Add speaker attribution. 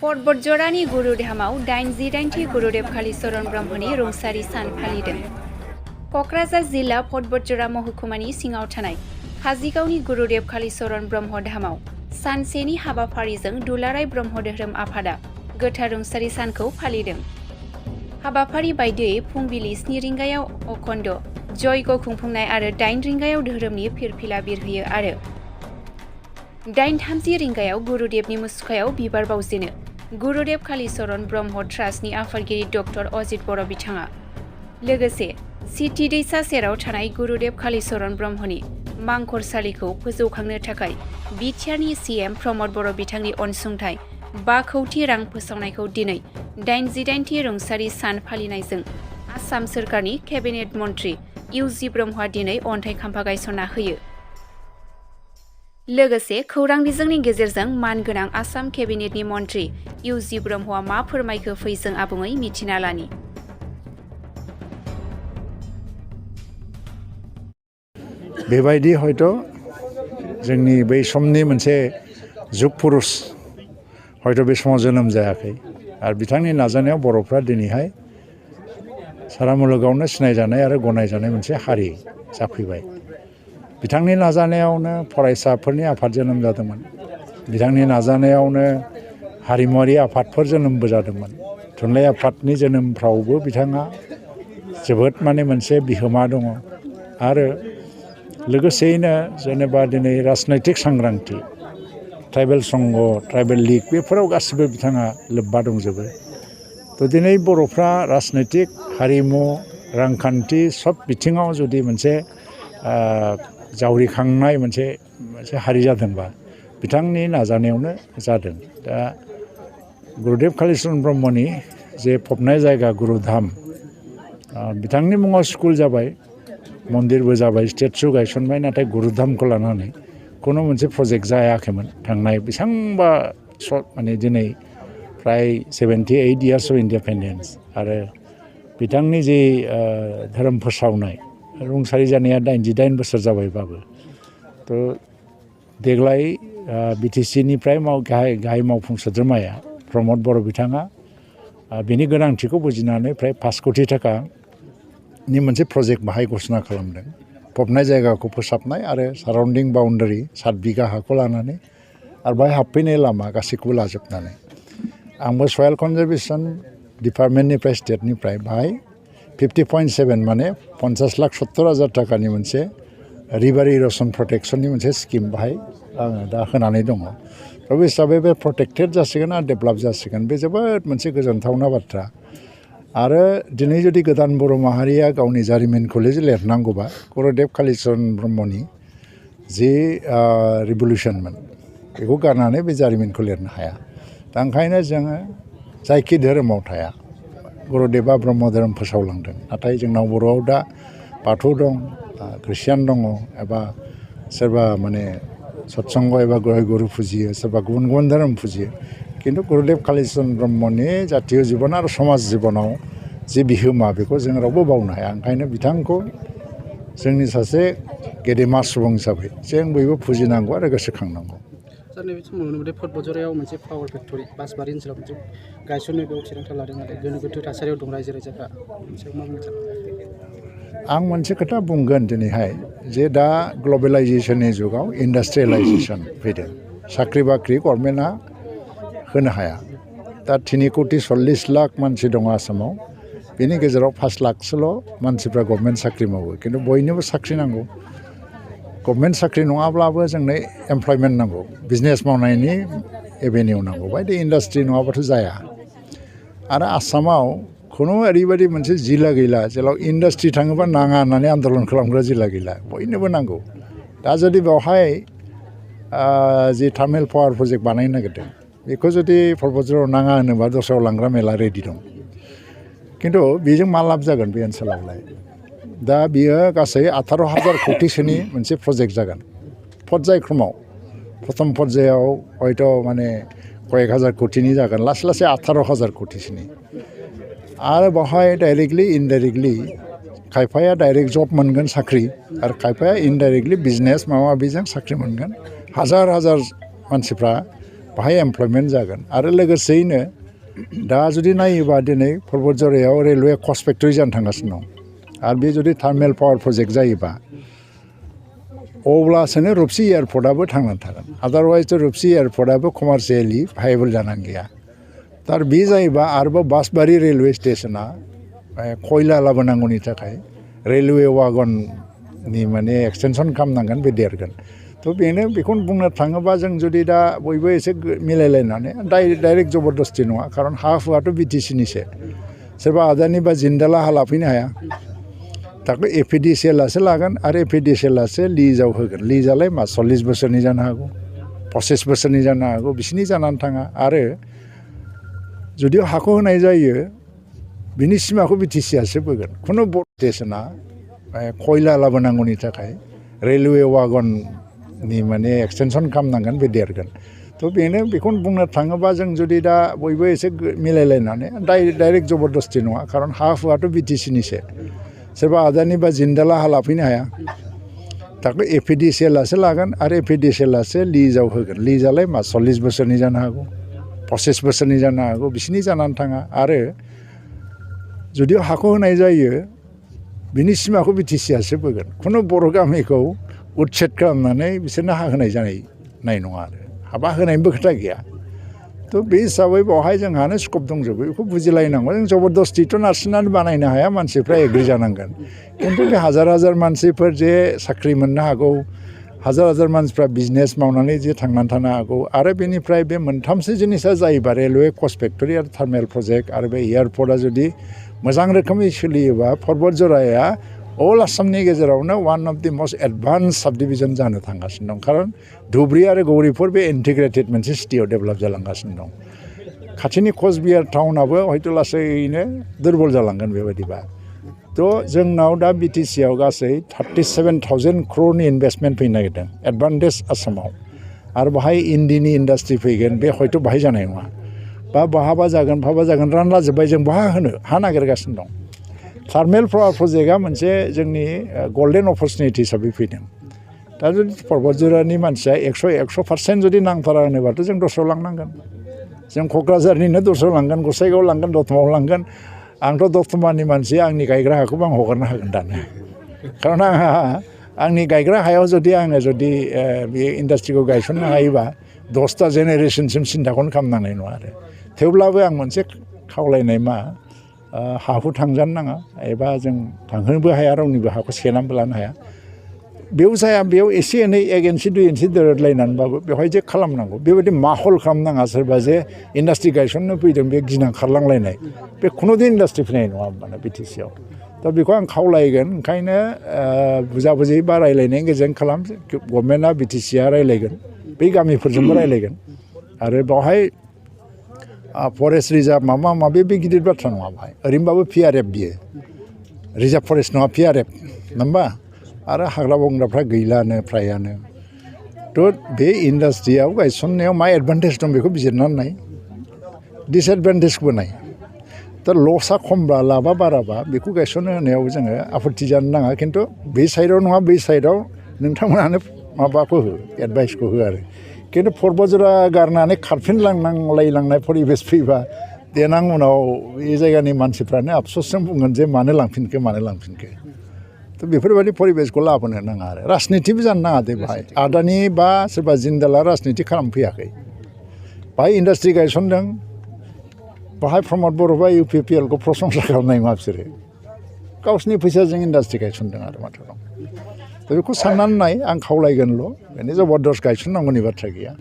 Speaker 1: फट बतझरानि गुरुधामाव 88थि गुरुदेव कालीचरण ब्रह्मनि रुंसारि सान फालिदों। क'क्राझार जिल्ला फट बतझरा महकुमानि सिङाव थानाय काजिगावनि गुरुदेव कालीचरण ब्रह्म धामाव सानसेनि हाबाफारिजों दुलाराय ब्रह्म धोरोम आफादा गोथार रुंसारि सानखौ फालिदों। हाबाफारि बायदियै फुंबिलि 7 रिंगायाव अखण्ड जयग खुंफुंनाय आरो 8 रिंगायाव धोरोमनि फिरफिला बिरहोयो आरो 8:30 रिंगायाव गुरुदेवनि मुसुखायाव बिबार बावजेनो गुरुदेव कालीचरण ब्रह्म ट्रास्टनि आफादगिरि डक्टर अजित बर' बिथाङा। लोगोसे सिटी दैसा सेराव थानाय गुरुदेव कालीचरण ब्रह्मनि मांखरसालिखौ फोजौखांनो थाखाय बिटिआरनि सीएम प्रमद बर' बिथांनि अनसुंथाइ 5 कौटि रां फोसावनायखौ दिनै 88थि रुंसारि सान फालिनायजों आसाम सोरखारनि केबिनेट मन्त्रि इउजि ब्रह्मआ दिनै अन्थाइ खाम्फा गायसनना होयो। लोगोसे खौरां बिजोंनि गेजेरजों मानगोनां आसाम केबिनेटनि मन्त्रि इउजि ब्रह्मआ मा फोरमायखो फै जों आबुङै मिथिना लानि।
Speaker 2: बेबायदि हयथ' जोंनि बै समनि मोनसे जुग पुरुष हयथ' बे समाव जोनोम जायाखै आरो बिथांनि नाजानायाव बर'फ्रा दिनैहाय सारा मुलुगावनो सिनायजानाय आरो गनायजानाय मोनसे हारि जाफैबाय। बिथांनि नाजानायावनो फरायसाफोरनि आफाद जोनोम जादोंमोन। बिथांनि नाजानायावनो हारिमुवारि आफादफोर जोनोमबो जादोंमोन। थुनलाइ आफादनि जोनोमफ्रावबो बिथाङा जोबोद मोनसे बिहोमा दङ। आरो लोगोसेयैनो जेनेबा दिनै राजनैतिक सांग्रांथि ट्राइबेल संघ ट्राइबेल लीग बेफोराव गासिबो बिथाङा लोब्बा दंजोबो। थ' दिनै बर'फ्रा राजनैतिक हारिमु रांखान्थि सब बिथिङाव जुदि मोनसे जावरिखांनाय मोनसे हारि जादोंबा बिथांनि नाजानायावनो जादों। दा गुरुदेव कालीचरण ब्रह्मनि जे फबनाय जायगा गुरुधाम बिथांनि मुङाव स्कुल जाबाय मन्दिरबो जाबाय स्टेचु गायसनबाय नाथाय गुरुधामखौ लानानै खुनु मोनसे प्रजेक्ट जायाखैमोन। थांनाय बेसेबांबा दिनै फ्राय 78 years of independence आरो बिथांनि जे धोरोम फोसावनाय रुंसारि जानाया 88 बोसोर जाबायबाबो थ' देग्लाय बिटिसिनिफ्राय गाहाय मावफुं सोद्रोमाया प्रमद बर' बिथाङा बेनि गोनांथिखौ बुजिनानै फ्राय 5 कौटि थाखानि मोनसे प्रजेक्ट बाहाय घोषणा खालामदों। फबनाय जायगाखौ फोसाबनाय आरो साराउन्डिं बाउन्डारि 7 बिगा हाखौ लानानै आरो बाहाय हाबफैनाय लामा गासैखौबो लाजोबनानै आंबो सयल कनजारभेसन डिपार्टमेन्टनिफ्राय स्टेटनिफ्राय बाहाय 50.7 50,70,000 थाखानि मोनसे रिभार इर'सन प्रटेक्शननि मोनसे स्किम बाहाय आङो दा होनानै दङ। दा बे हिसाबै बे प्रटेक्टेड जासिगोन आरो डेभेलप जासिगोन। बे जोबोद मोनसे गोजोनथावना बाथ्रा। आरो दिनै जुदि गोदान बर' माहारिया गावनि जारिमिनखौ लिरनांगौबा गुरुदेव कालीचरण ब्रह्मनि जि रिभलिउसनमोन बेखौ गारनानै बे जारिमिनखौ लिरनो हाया। दा ओंखायनो जोङो जायखि धोरोमाव थाया गुरुदेवा ब्रह्म धोरोम फोसावलांदों। नाथाय जोंनाव बर'आव दा बाथौ दं ख्रिस्टियान दङ एबा सोरबा सत्संग एबा गुरु फुजियो सोरबा गुबुन गुबुन धोरोम फुजियो। किन्तु गुरुदेव कालीचरण ब्रह्मनि जातीय जिबन आरो समाज जिबनाव जि बिहोमा बेखौ जों रावबो बावनो हाया। ओंखायनो बिथांखौ जोंनि सासे गेदेमा सुबुं हिसाबै जों बयबो फुजिनांगौ आरो गोसोखांनांगौ।
Speaker 3: सार नैबे समाव नुनो मोनदों फट बतझरायाव मोनसे पावार फेक्टरि बासबारि ओनसोलाव मोनसे गायसननो बेयाव थिरांथा लादों नाथाय गोनो गोथो थासारियाव दं रायजो राजाफ्रा मा बुंगोन?
Speaker 2: आं मोनसे खोथा बुंगोन दिनैहाय जे दा ग्लबेलाइजेसननि जुगाव इन्डास्ट्रियेलाइजेसन फैदों। साख्रि बाख्रि गभर्नमेन्टआ होनो हाया। दा 3,40,00,000 मानसि दङ आसामाव। बेनि गेजेराव 5 लाखसोल' मानसिफ्रा गभर्नमेन्ट साख्रि मावो। किन्तु बयनोबो साख्रि नांगौ। गभर्नमेन्ट साख्रि नङाब्लाबो जोंनो एमप्लयमेन्ट नांगौ बिजनेस मावनायनि एभेनिउ नांगौ। बायदि इन्डास्ट्रि नङाबाथ' जाया। आरो आसामाव खुनु ओरैबायदि मोनसे जिल्ला गैला जेराव इन्डास्ट्रि थाङोबा नाङा होननानै आन्दलन खालामग्रा जिल्ला गैला। बयनोबो नांगौ। दा जुदि बेवहाय जि थार्मेल पावार प्रजेक्ट बानायनो नागिरदों बेखौ जुदि फट बतझराव नाङा होनोबा दस्रायाव लांग्रा मेला रेडि दं। किन्तु बेजों मा लाब जागोन बे ओनसोलावलाय? दा बियो गासै 18,000 कौटिसोनि मोनसे प्रजेक्ट जागोन। पर्यायक्रमाव प्रथम पर्यायाव हयथ' कयेक हाजार कौटिनि जागोन लासै लासै 18,000 कौटिसोनि। आरो बावहाय डाइरेक्टलि इनडाइरेक्टलि खायफाया डाइरेक्ट जब मोनगोन साख्रि आरो खायफाया इनडाइरेक्टलि बिजनेस माबा माबिजों साख्रि मोनगोन। हाजार हाजार मानसिफ्रा बाहाय एमप्लयमेन्ट जागोन आरो लोगोसेयैनो दा जुदि नायोबा दिनै पर्बतझरायाव रेलवे कच फेक्टरि जानो थांगासिनो दं आरो बे जुदि थार्मेल पावार प्रजेक्ट जायोबा अब्लासोनो रुपसि एयारपर्टआबो थांनानै थागोन आदारवाइज रुपसि एयारपर्टआबो कमार्शियेलि भायेबल जानानै गैया दा बे जायोबा आरोबाव बासबारि रेलवे स्टेशना खयला लाबोनांगौनि थाखाय रेलवे वागननि माने एक्सटेनसन खालामनांगोन बे देरगोन थ' बेनो बेखौनो बुंनो थाङोबा जों जुदि दा बयबो एसे मिलायलायनानै डाइरेक्ट जबरदस्ति नङा खारन हा हुआथ' बिटिसिनिसो सोरबा आदानि बा जिन्दाला हा लाफैनो हाया ताखौ एपिडिसिएलासो लागोन आरो एपिडिसिएलासो लिजाव होगोन लिजालाय मा 40 बोसोरनि जानो हागौ 25 बोसोरनि जानो हागौ बिसिनि जानानै थाङा आरो जुदि हाखौ होनाय जायो बिनि सिमाखौ बिटिसिआसो बोगोन खुनु स्टेशना खयला लाबोनांगौनि थाखाय रेलवे वागननि माने एक्सटेनसन खालामनांगोन बे देरगोन थ' बेनो बेखौनो बुंनो थाङोबा जों जुदि दा बयबो एसे मिलायलायनानै डाइरेक्ट जबरदस्ति नङा खारन हा हुआथ' बिटिसिनिसो सोरबा आदानि बा जिन्दाला हा लाफैनो हाया ताखौ एपिडिसिएलासो लागोन आरो एपिडिसिएलासो लिजाव होगोन लिजालाय मा 40 बोसोरनि जानो हागौ 25 बोसोरनि जानो हागौ बिसिनि जानानै थाङा आरो जुदि हाखौ होनाय जायो बिनि सिमाखौ बिटिसिआसो बोगोन खुनु बर' गामिखौ उच्छेद खालामनानै बिसोरनो हा होनाय जानाय नङा आरो हाबा होनायनिबो खोथा गैया थ' बे हिसाबै बेवहाय जोंहानो स्कप दंजोबो बेखौ बुजिलायनांगौ जों जबरदस्तिथ' नारसिननानै बानायनो हाया मानसिफ्रा एग्रि जानांगोन खिन्थु बे हाजार मानसिफोर जे साख्रि मोननो हागौ हाजार मानसिफ्रा बिजनेस मावनानै जे थांनानै थानो हागौ आरो बेनिफ्राय बे मोनथामसो जिनिसा जायोबा रेलवे कच फेक्टरि आरो थार्मेल प्रजेक्ट आरो बे एयारपर्टआ जुदि मोजां रोखोमै सोलियोबा पर्बतझराया अल आसामनि गेजेरावनो one of the must advance साब डिभिजन जानो थांगासिनो दं खारन धुबरी आरो गौरीपुर बे इन्टिग्रेटेड मोनसे सिटियाव डेभेलप जालांगासिनो दं खाथिनि कचबिहार टाउनाबो हयथ' लासैनो दुरबल जालांगोन बेबायदिबा थ' जोंनाव दा बिटिसिआव गासै 37,000 crore इनभेस्टमेन्ट फैनो नागिरदों एडभान्टेज आसामाव आरो बाहाय इन्दिनि इन्डास्ट्रि फैगोन बे हयथ' बाहाय जानाय नङा बहाबा जागोन रानला जोब्बाय जों बहा होनो हा नागिरगासिनो दं थार्मेल पावार प्रजेक्टआ मोनसे जोंनि गल्डेन अपरचुनिटि हिसाबै फैदों दा जुदि पर्बतझरानि मानसिया 100% जुदि नांथारा होनोबाथ' जों दस्रायाव लांनांगोन जों क'क्राझारनिनो दस्रायाव लांगोन गसाइगावआव लांगोन दतमायाव लांगोन आंथ' दतमानि मानसि आंनि गायग्रा हाखौबो आं हगारनो हागोन दानो खारन आंनि गायग्रा हायाव जुदि बे इन्डास्ट्रिखौ गायसननो हायोबा 10टा जेनेरेसनसिम सिन्थाखौनो खालामनांनाय नङा आरो थेवब्लाबो आं मोनसे खावलायनाय हाखौ थांजानो नाङा एबा जों थांहोनोबो हाया रावनिबो हाखौ सेनानैबो लानो हाया बेयाव जाया बेयाव एसे एनै 1 इन्सि 2 इन्सि दोरोदलायनानैबाबो बेवहाय जे खालामनांगौ बेबायदि माहल खालामनाङा सोरबा जे इन्डास्ट्रि गायसननो फैदों बे गिनां खारलांलायनाय बे खुनुदिन इन्डास्ट्रि फैनाय नङा होनबाना बिटिसिआव दा बेखौ आं खावलायगोन ओंखायनो बुजाबुजि बा रायलायनायनि गेजेरजों खालाम गभर्नमेन्टआ बिटिसिआ रायलायगोन बै गामिफोरजोंबो रायलायगोन आरो बेवहाय फरेस्ट रिजार्भ माबा बे गिदिर बाथ्रा नङा बाहाय ओरैनोबाबो PRF बियो रिजार्भ फरेस्ट नङा PRF नङा होमबा आरो हाग्रा बंग्राफ्रा गैलानो फ्रायानो थ' बे इन्डास्ट्रियाव गायसननायाव मा एडभान्टेज दं बेखौ बिजिरनानै नाय डिसएडभान्टेजखौबो नाय दा लसआ खमबा लाबा बाराबा बेखौ गायसननो होनायाव जोङो आपत्ति जानो नाङा खिन्थु बे साइडआव नङा बै साइडआव नोंथांमोनानो माबाखौ हो एडभाइसखौ हो आरो खिन्थु पर्बतझरा गारनानै खारफिनलांनाय परिबेस फैबा देनां उनाव बे जायगानि मानसिफ्रानो आफस'सजों बुंगोन जे मानो लांफिनखो थ' बेफोरबायदि परिबेसखौ लाबोनो नाङा आरो राजनितिबो जानो नाङा दे बाहाय आदानि बा सोरबा जिन्दाला राजनिति खालामफैयाखै बाहाय इन्डास्ट्रि गायसनदों बाहाय प्रमद बर' बा UPPL खौ प्रशंसा खालामनाय नङा बिसोरो गावसिनि फैसाजों इन्डास्ट्रि गायसनदों आरो माथो दं दा बेखौ साननानै नाय आं खावलायगोनल' बेनो जबरदस्त गायसननांगौनि बाथ्रा गैया